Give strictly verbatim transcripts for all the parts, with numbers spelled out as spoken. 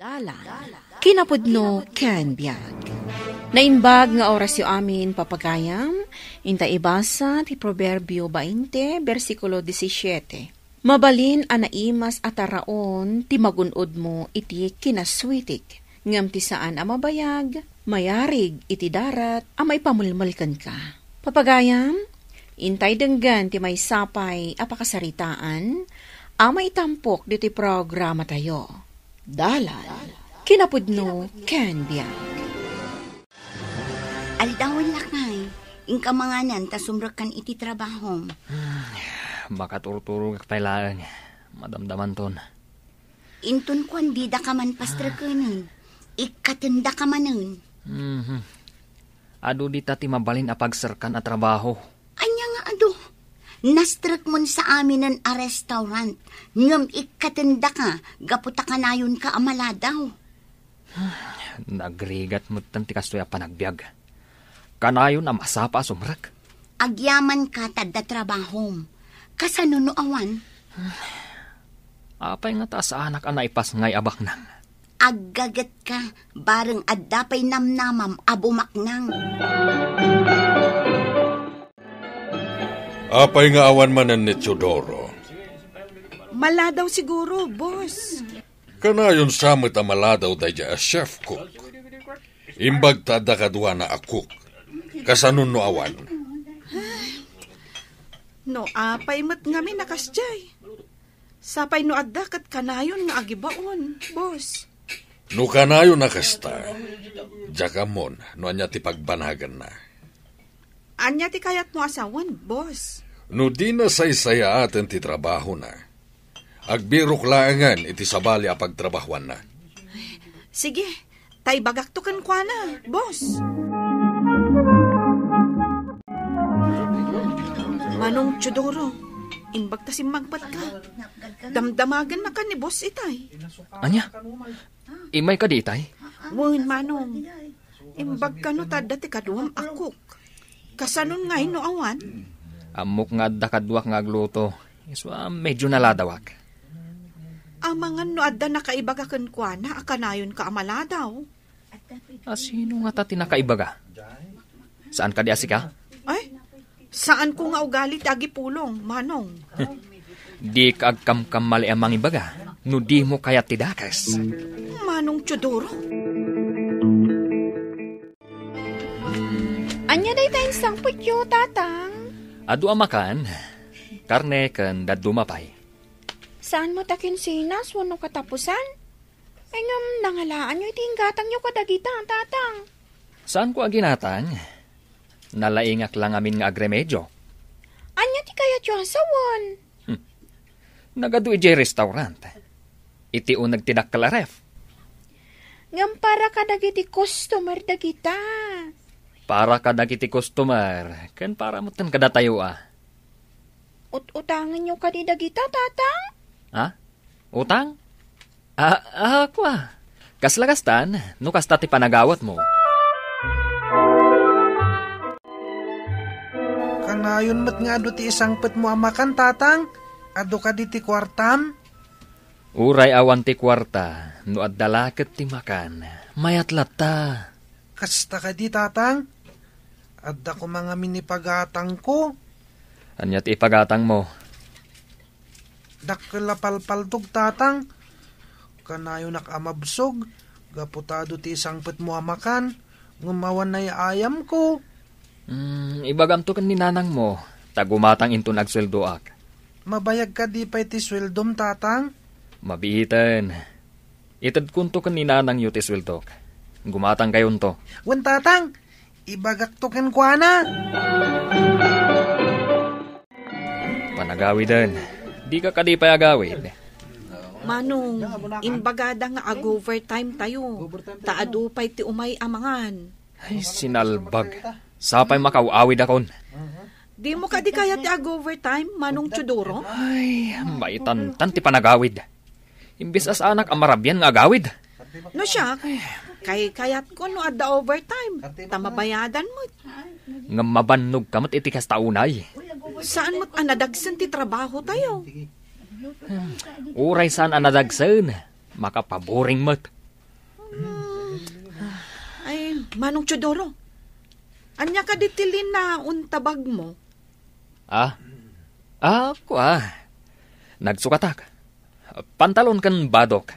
Dalan, kinapudno ken biag. Naimbag nga orasyo amin, papagayam, inta ibasa ti Proverbio bainte, bersikulo disisiete. Mabalin a naimas a taraon ti magun-odmo iti kinaswitik, ngem ti saan a mabayag, mayarig iti darat a maipamelmel kenka. Papagayam, intay denggen ti maysa pay a pakasaritaan a maitampok ditoy programatayo. Dalan, kinapudno ken biag. Aldawen, lakay, inka manganan ta sumrekkan iti trabahom. Makaturturogak pay laeng. Madamdamanton. Inton kuan, didaka man pastrekenen. Ikkatendaka manen. Mhm. Adu dita ti mabalin a pagserkan a trabaho. Ania nga adu? Nastrekmon sa aminen a restaurant, ngem ikkatendaka gapu ta kanayonka a maladaw. Nagrigat metten ti kastoy a panagbiag. Kanayon a masapa a sumrek. Agyamanka ta adda trabahom. Kasano no awan? Apay ngata a saanak a naipasngay a baknang? Aggagetka, bareng adda pay namnamam a bumaknang. Apay nga awan manen ni Teodoro? Maladaw siguro, boss. Kanayon sa met a maladaw daydiay a chef cook. Imbag ta adda kaduana a cook. Kasano no awan? No apay met ngamin a kasdiay. Sapay no adda ket kanayon nga agibaon, boss. No kanayon a kasta, diak ammon no ania ti pagbanaganna. Ania ti kayatmo a sawen, boss? No dina saysayaaten ti trabahona, agbirok laengen iti sabali a pagtrabahoanna. Sige, ta ibagakto kenkuana, boss. Manong Teodoro, imbag ta simmagpatka. Damdamagennakan ni boss itay. Ania? Immay kadi itay? Wen, Manong. Imbag kano ta adda ti kaduam a cook. Kasanon ngay no awan? Ammok nga adda kaduak nga agluto. Isu a medyo naladawak. Amangan no adda nakaibaga kenkuana a kanayonka a maladaw. A sino ngata ti nakaibaga? Saan kadi a sika? Ay, saanko nga ugali ti agipulong, Manong. Dika agkamkamali a mangibaga no dimo kayat ti dakes. Manong Teodoro. Ania dayta insangpetyo, Tatang? Adu a makan, karne ken dadduma pay. Saan met a kinsinas wenno katapusan? Ay, ngem nangalaanyo iti inggatangyo kadagita, Tatang. Saanko a ginatang? Nalaingak la ngamin nga agremedio. Ania ti kayatyo a sawen? Hmm. Nagadu idiay restaurant. Iti uneg ti dakkel a ref. Ngem para kadagiti customer dagita. Para kadagiti customer, ken para metten kadatayo a. Ut-utangenyo kadi dagita, Tatang? Ha? Utang? Ah, ah, kua. Kasla kastan, no kasta ti panagawatmo. Kanayon met nga adu ti isangpetmo a makan, Tatang? Adu kadi ti kuartam? Uray awan ti kuarta, no adda la ket ti makan, mayat latta. Kasta kadi, Tatang? Adda koma ngamin ipagatangko. Ania ti ipagatangmo? Dakkel a palpaltog, Tatang. Kanayonak a mabsog, gapu ta adu ti isangpetmo a makan, ngem awan ay-ayamko. Hmm, ibagamto ken ni nanangmo, ta gumatang inton agsueldoak. Mabayag kadi pay ti sueldom, Tatang? Mabiiten. Itedkonto ken ni nanangyo ti sueldok. Gumatangkayonto. Wen, Tatang, ibagakto kenkuana. Panagawiden. Dika kadi pay agawid? Manong, imbagada nga ag-overtime tayo. Ta adu pay ti umay a mangan. Ay, sinalbag. Sapay makaaw-awidakon. Dimo kadi kayat ti ag-overtime, Manong Teodoro? Ay, maitantan ti panagawid. Imbes a saanak a marabian nga agawid. No siak, kaykayatko no adda overtime, ta mabayadan met. Ngem mabannogka met iti kasta unay. Saan met a nadagsen ti trabaho tayo? Uray saan a nadagsen, makapaboring met. Manong Teodoro, ania kadi ti linaon ta bagmo? Ah? Ah, kua. Nagsukatak. Pantalon ken badok.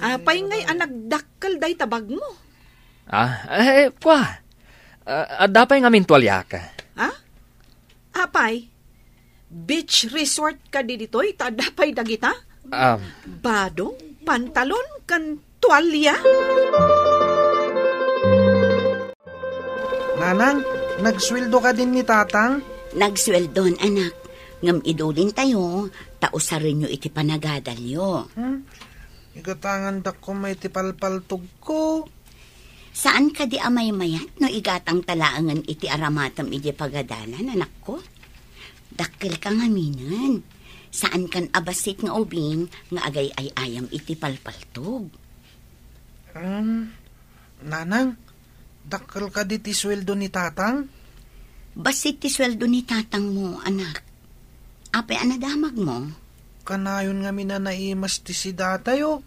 Apay ngay a nagdakkel dayta bagmo? Ah, eh, kua. Ah, adda pay ngamin tualiak. Ha? Apay? Beach resort kadi ditoy, ta adda pay dagita? Um. Badok, pantalon, ken tualia? Nanang, nagsueldo kadin ni Tatang? Nagsueldon, anak. Ngem idulintayo, ta usarenyo iti panagadalyo. Hmm? Igatangandak koma iti palpaltogko. Saan kadi a maymayat no igatangta laengen iti aramatem idiay pagadalan, anakko? Dakkelka ngaminen. Saankan a bassit nga ubing nga agay-ay-ayam iti palpaltog. Um, Nanang, dakkel kadi ti sueldo ni Tatang? Bassit ti sueldo ni Tatangmo, anak. Apay a nadamagmo? Kanayon ngamin a naimas ti sidatayo.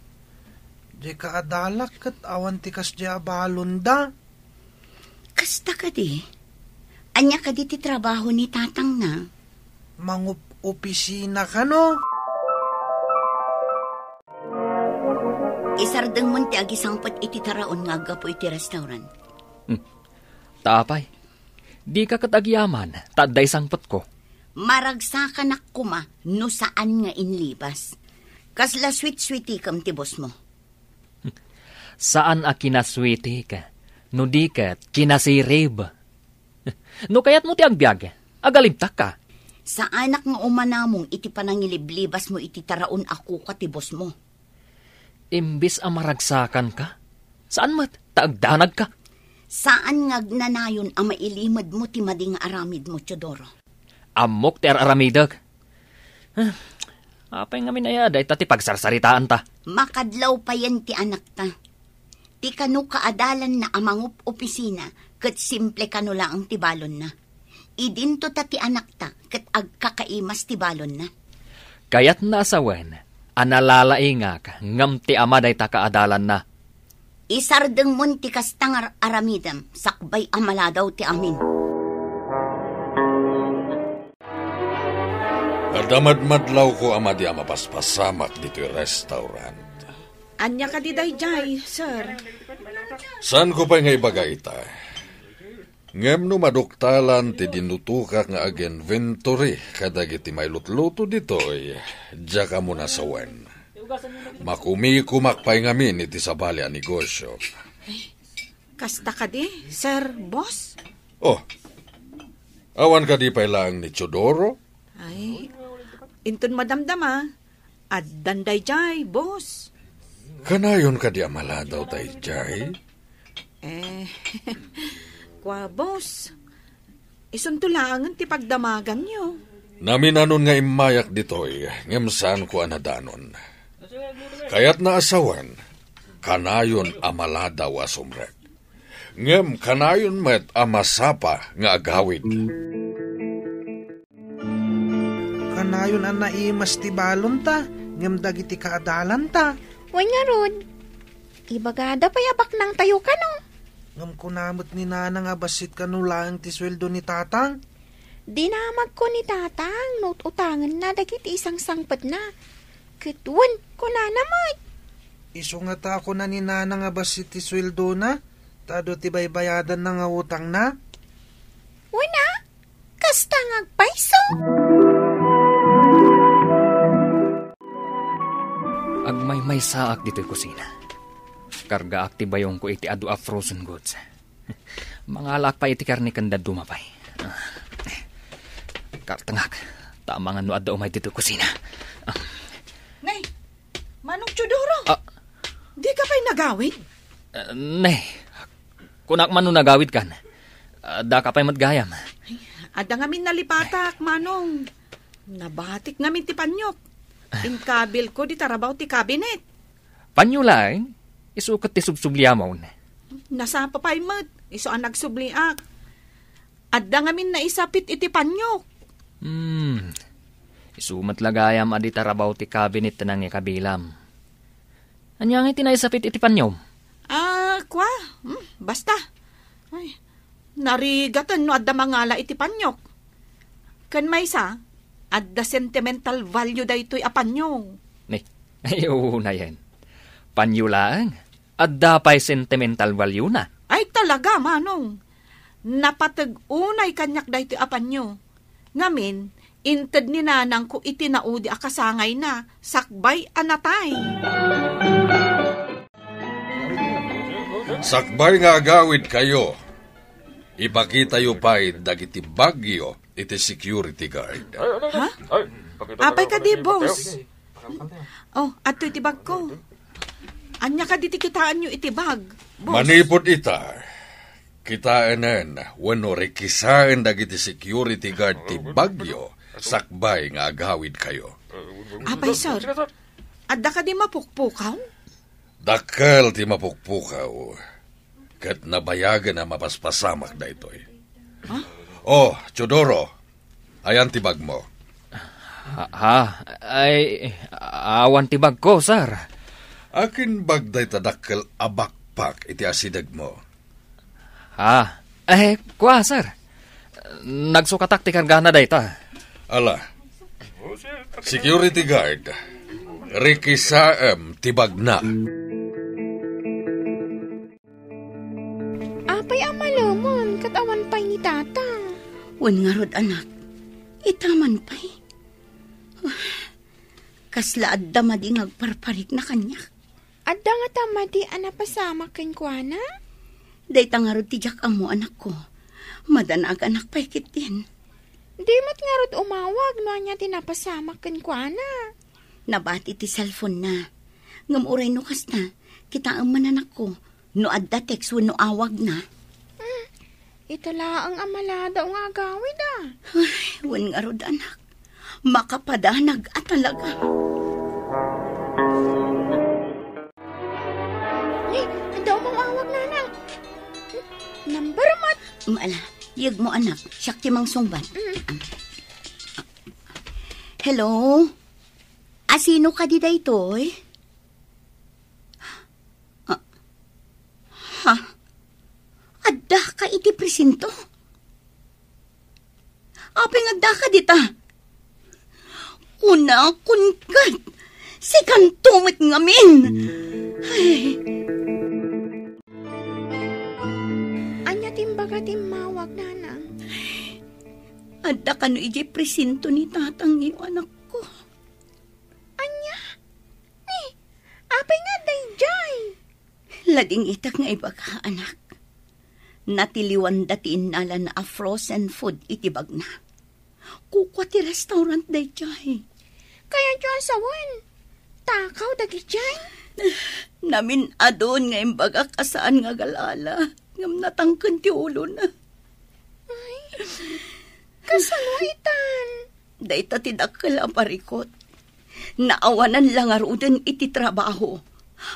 Diay kaadalak ket awan ti kasdiay a balonda. Kasta kadi? Ania kadi ti trabaho ni Tatangna? Mangup-opisina kano? Isardengmon ti agisangpet iti taraon nga aggapu iti restaurant. Hmm. Ta apay, dika ket agyaman, ta adda isangpetko. Maragsakanak koma no saan nga inlibas. Kasla sweet-sweetikem ti bossmo. Saan a kinasweetek, no di ket kinasirib. No kayatmo ti agbiag, agalibtakka. Saanak nga umanamong iti panangiliblibasmo iti taraon a kuka ti bossmo. Imbes a maragsakanka, saan met ta agdanagka. Saan nga agnanayon a mailimedmo ti madi nga aramidmo, Teodoro. Ammok ti ar-aramidek. Ah, apay ngamin aya dayta ti pagsarsaritaanta? Makadlaw payen ti anakta. Ti kano kaadalanna a mangup-opisina ket simple kano laeng ti balonna. Idinto ta ti anakta ket agkakaimas ti balonna. Kayatna a sawen a nalalaingak ngem ti ama dayta kaadalanna. Isardengmon ti kasta nga aramidem sakbay a maladaw ti amin. Adda madmadlawko a madi a mapaspasamak ditoy restaurant. Ania kadi daydiay, sir? Saanko pay nga ibaga ita? Ngem no maduktalan ti dinutokak nga ag-inventory kadagiti mailutluto ditoy, diak ammo a sawen. Makumikomak pay ngamin iti sabali a negosio. Kasta kadi, sir, boss? Oh, awan kadi pay laeng ni Teodoro? Ay, inton madamdama, addan daydiay, boss. Kanayon kadi a maladaw daydiay? Eh, kua, boss. Isunto laengen ti pagdamaganyo. Naminanon nga immayak ditoy, ngem saanko a nadanon. Kayatna a sawen, kanayon a maladaw a sumrek. Ngem kanayon met a masapa nga agawid. Kanayon a naimas ti balonta, ngem dagiti kaadalanta. Wen ngarud, ibagada pay a baknangtayo kano. Ngem kuna met ni Nanang a bassit kano laeng ti sueldo ni Tatang. Dinamagko ni Tatang no ut-utangenna dagiti isangsangpetna. Ket wen, kunana met. Isu ngata a kuna ni Nanang a bassit ti sueldona, ta adu ti baybayadanna nga utangna. Wen a, kasta nga agpayso. Agmaymaysaak ditoy kusina. Kargaak ti bayongko iti adu a frozen goods. Mangalaak pay iti karne ken dadduma pay. Ah. Kartengak, ta amangan no adda umay ditoy kusina. Ah. Nay, Manong Teodoro! Ah. Dika pay nagawid? Ah, nay, kunak man no nagawidkan. Ah, daka pay met gayam. Ay, adda ngamin nalipatak, Manong. Nabatik ngamin ti panyok. Inkabilko di tarabaw ti kabinet. Panyo laeng, isu ket ti subsubliamon. Nasapa pay met, isu a nagsubliak. Adda ngamin naisapit iti panyok. Hmm. Isu met la gayam a di tarabaw ti kabinet ti nangikabilam. Ania ngay ti naisapit iti panyom? Ah, kua? Hmm, basta. Ay, narigaten no adda mangala iti paniok. Ken maysa, adda sentimental value daytoy a panio. Ni, ay, unayen. Panio laeng. Adda pay sentimental value na. Ay, talaga, Manong. Napateg unay kaniak daytoy a panio. Ngamin, inted ni nanangko iti naudi a kasangayna, sakbay a natay. Sakbay nga agawidkayo, ipakitayo pay dagiti bagyo iti security guard. Ha? Apay kadi, boss? Oh, adtoy ti bagko. Ania kadi ti kitaenyo iti bag, boss? Manipud ita, kitaenen wenno rikisaen dagiti security guard ti bagyo sakbay nga agawidkayo. Apay, sir? Adda kadi mapukpukaw? Dakkel ti mapukpukaw, ket nabayagen a mapaspasamak daytoy. Ha? Oh, Teodoro, ayan ti bagmo? Ha, ha? Ay, awan ti bagko, sir. Akin bag dayta dakkel a backpack iti asidegmo? Ha? Eh, kua, sir. Nagsukatak ti kargana dayta. Ala. Security guard, rikisaem ti bagna. Apay a malemon ket awan pay ni tatang? Wen ngarud, anak. Ita man pay. Kasla adda madi nga agparparikna kaniak. Adda ngata madi a napasamak kenkuana? Dayta ngarud ti diak ammo, anakko. Madanaganak pay ketdin. Di met ngarud umawag no ania ti napasamak kenkuana. Nabati ti cellphone-na. Ngem uray no kasta, kitaem man, anakko, no adda text wenno awagna. Hmm, ita laeng a maladaw nga agawid, a. Ay, wen ngarud, anak. Makapadanag a talaga. Ni, adda umawag, nanang. Number met. Ala, yegmo, anak. Siak ti mangsungbat. Mm. Hello? Asino kadi daytoy? Ah, ha? Addaka iti presinto? Apay nga addaka dita? Kunakon ket, sikanto met ngamin. Ay. Ania ti imbaga ti immawag, nanang? Adda kano idiay presinto ni tatangyo, anakko. Ania? Ni, apay nga adda idiay? Ladingitek nga ibaga, anak. Natiliwanda ti innalana a frozen food iti bagna. Kukua ti restaurant daydiay. Kayatyo a sawen, takaw dagidiay? Namin-adun nga imbagak a saan nga agalala, ngem natangken ti ulona. Ay, kasano itan? Dayta ti dakkel a parikut. Naawanan la ngaruden iti trabaho.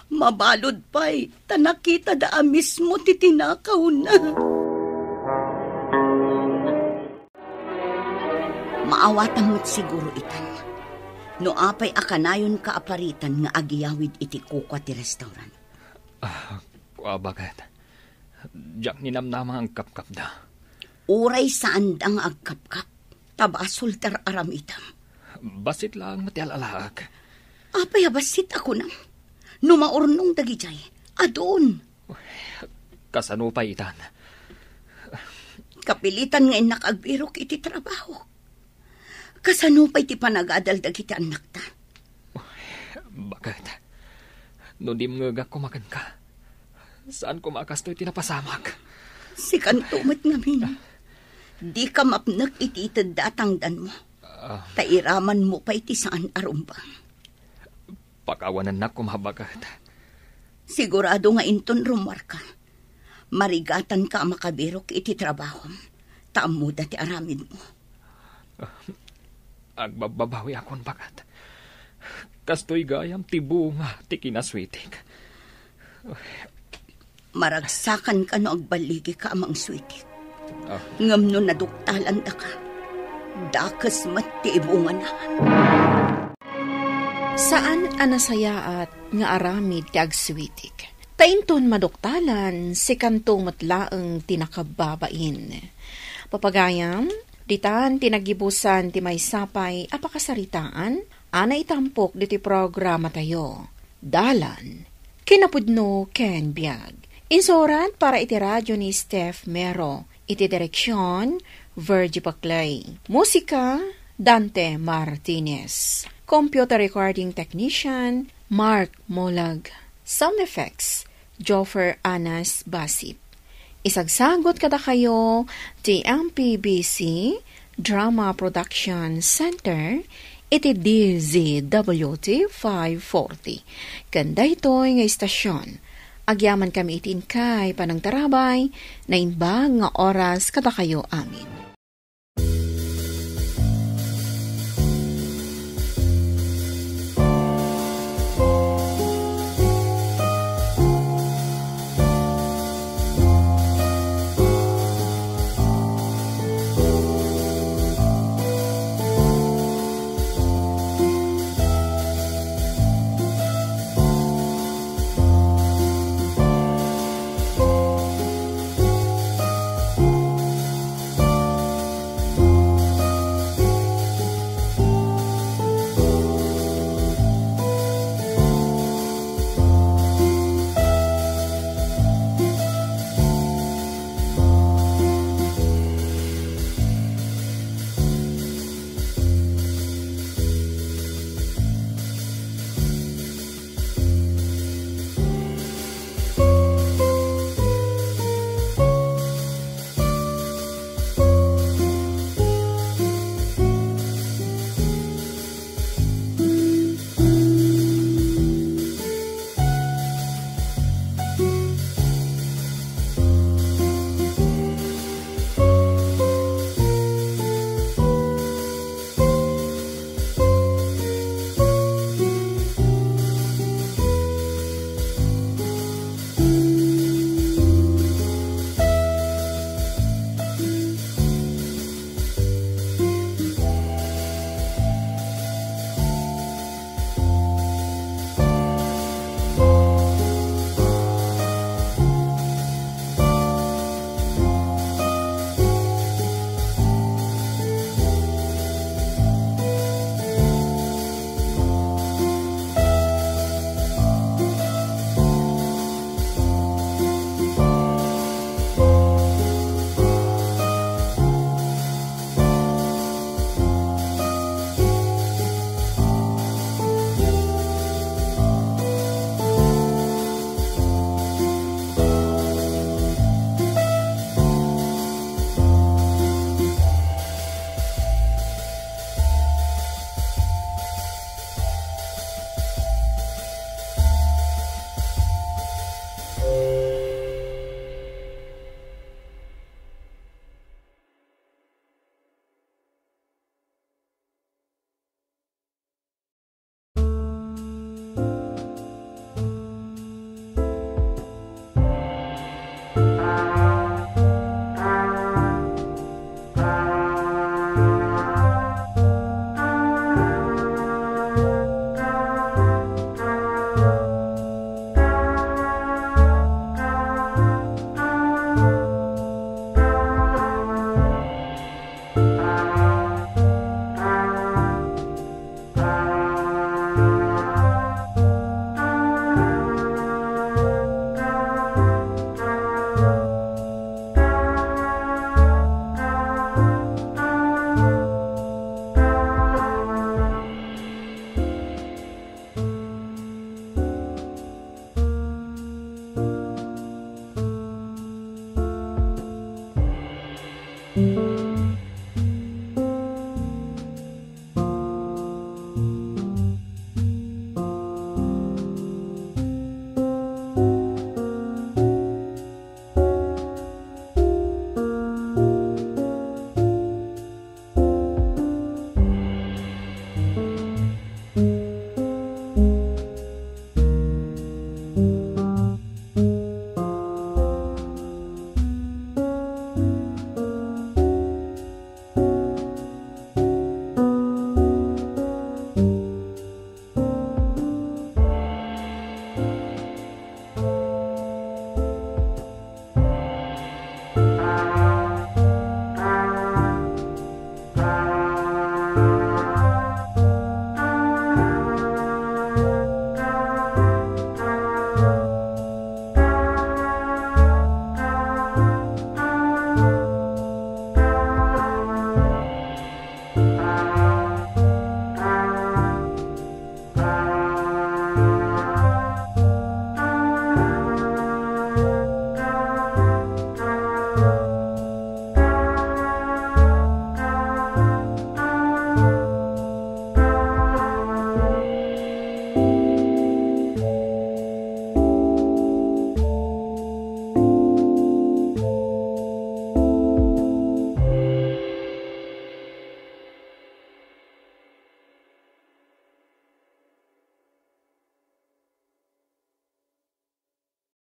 Mabalud pay, ta nakitada a mismo ti tinakawna. Maawatan met siguro itan, no apay a kanayonka a paritan nga agyawid iti kukua ti restaurant. Ah, kua, baket. Diak ninamnama nga agkapkapda. Uray saanda nga agkapkap, ta basol ti ar-aramidem. Bassit laeng met ti al-alaek. Apay a bassit a kunam? No maurnong dagidiay, adun. Kasano pay itan? Kapilitan nga innak agbirok iti trabaho. Kasano pay ti panagadal dagiti annakta? Baket, no dimngegak koma kenka, saan koma a kastoy ti napasamak. Sikanto met ngamin. Dika mapnek iti itedda a tangdanmo. Ah. Ta iramanmo pay ti saan a rumbeng. Pakawanennak koma, baket. Sigurado nga inton rummuarka, marigatanka a makabirok iti trabahom, ta ammoda ti aramidmo. Agbabbabawiakon, baket. Kastoy gayam ti bunga ti kinasweetik. Maragsakanka no agballigika a mangsweetik. Ah. Ngem no naduktalandaka, dakes met ti ibungana. Saan a nasayaat nga aramid ti agsweetik. Ta inton maduktalan, sikanto met laeng ti nakabbabain. Papagayam, ditan ti naggibusan ti maysa pay a pakasaritaan a naitampok ditoy programatayo. Dalan, kinapudno ken biag. Insurat para iti radyo ni Steph Mero. Iti direksyon, Virgie Paclay. Musika, Dante Martinez. Computer recording technician, Mark Molag. Sound effects, Joffer Anas Basip. Isagsagot kadakayo ti M P B C Drama Production Center iti D Z W T five forty. Ken daytoy nga istasyon, agyaman kami iti inkay panangtarabay, naimbag nga oras kadakayo amin.